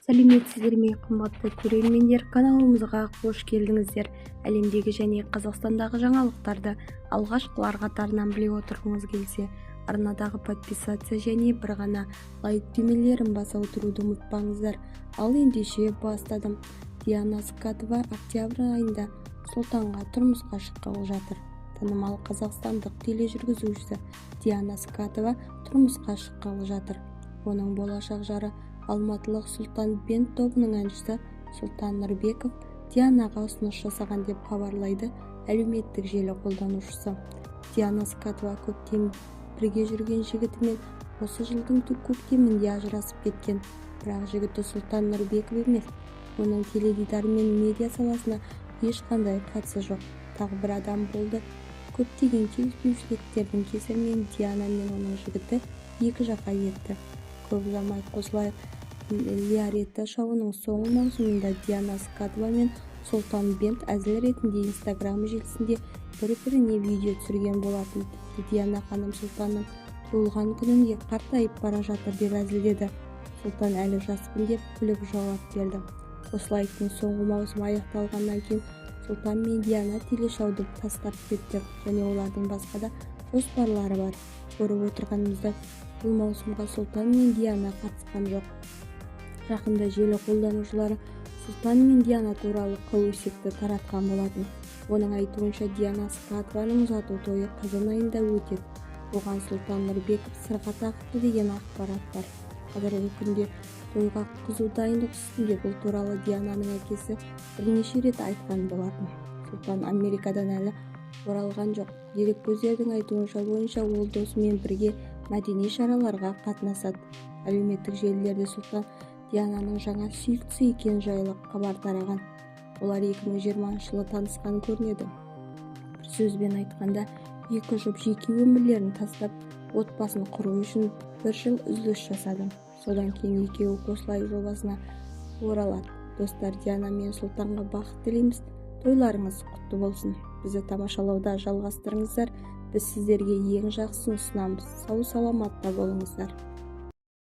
Сәлеметсіздер ме, қымбатты көрермендер! Каналымызға қош келдіңіздер! Әлемдегі және Қазақстандағы жаңалықтарды алғашқылар қатарынан біле отырғыңыз келсе, арнадағы подписаться және бір ғана лайк түймелерін баса отыруды ұмытпаңыздар. Ал ендеше, бастадым. Диана Скатова октябрь айында Сұлтанға тұрмысқа шыққалы жатыр. Танымал қазақстандық тележүргізуші Диана Скатова тұрмысқа шыққалы жатыр. Оның болашақ жары – алматылық «Сұлтан Бенд» тобының әншісі Сұлтан Нұрбеков. Дианаға ұсыныс жасаған деп хабарлайды әлеуметтік желі қолданушысы. Диана Скатова көптен бірге жүрген жігітімен осы жылдың көктемінде ажырасып кеткен. Бірақ жігіті Сұлтан Нұрбеков емес, оның теледидар мен медиа саласына ешқандай қатысы жоқ, тағы бір адам болды. Көптеген келіспеушіліктердің кесірінен Диана мен оның жігіті екі жаққа кетті. Көп ұзамай «Қосылайық» реалити шоуының соңғы маусымында Диана Скатова мен Сұлтан Бенд әзіл ретінде Инстаграм желісінде бір-біріне видео түсірген болатын. Тіпті Диана ханым Сұлтанның туылған күнінде «қартайып бара жатыр» деп әзілдеді. Сұлтан «әлі жаспын» деп күліп жауап берді. «Қосылайықтың» соңғы маусымы аяқталғаннан кейін Сұлтан мен Диана телешоуды тастап кетті және олардың басқа да жоспарлары бар. Көріп отырғанымыздай, бұл маусымға Сұлтан мен Диана қатысқан жоқ. Жақында желі қолданушылары Сұлтан мен Диана туралы қыл өсекті таратқан болатын. Оның айтуынша, Диана Скатованың ұзату тойы қазан айында өтеді. Оған Сұлтан Нұрбеков сырға тағыпты деген ақпарат бар. Қазіргі күнде тойға қызу дайындық үстінде. Бұл туралы Диананың әкесі бірнеше рет айтқан болатын. Сұлтан Америкадан әлі оралған жоқ. Дереккөздердің айтуынша бойынша, ол досымен бірге мәдени шараларға қатынасады. Әлеуметтік желілерде Сұлтан Диананың жаңа сүйіктісі екені жайлы хабар тараған. Олар 2020 жылы танысқан көрінеді. Бір сөзбен айтқанда, екі жұп жеке өмірлерін тастап, отбасын құру үшін бір жыл үзіліс жасады. Содан кейін екеуі «Қосылайық» жобасына оралады. Достар, Диана мен Сұлтанға бақыт тілейміз! Тойларыңыз құтты болсын! Бізді тамашалауды жалғастырыңыздар. Біз сіздерге ең жақсысын ұсынамыз. Сау-саламатта болыңыздар!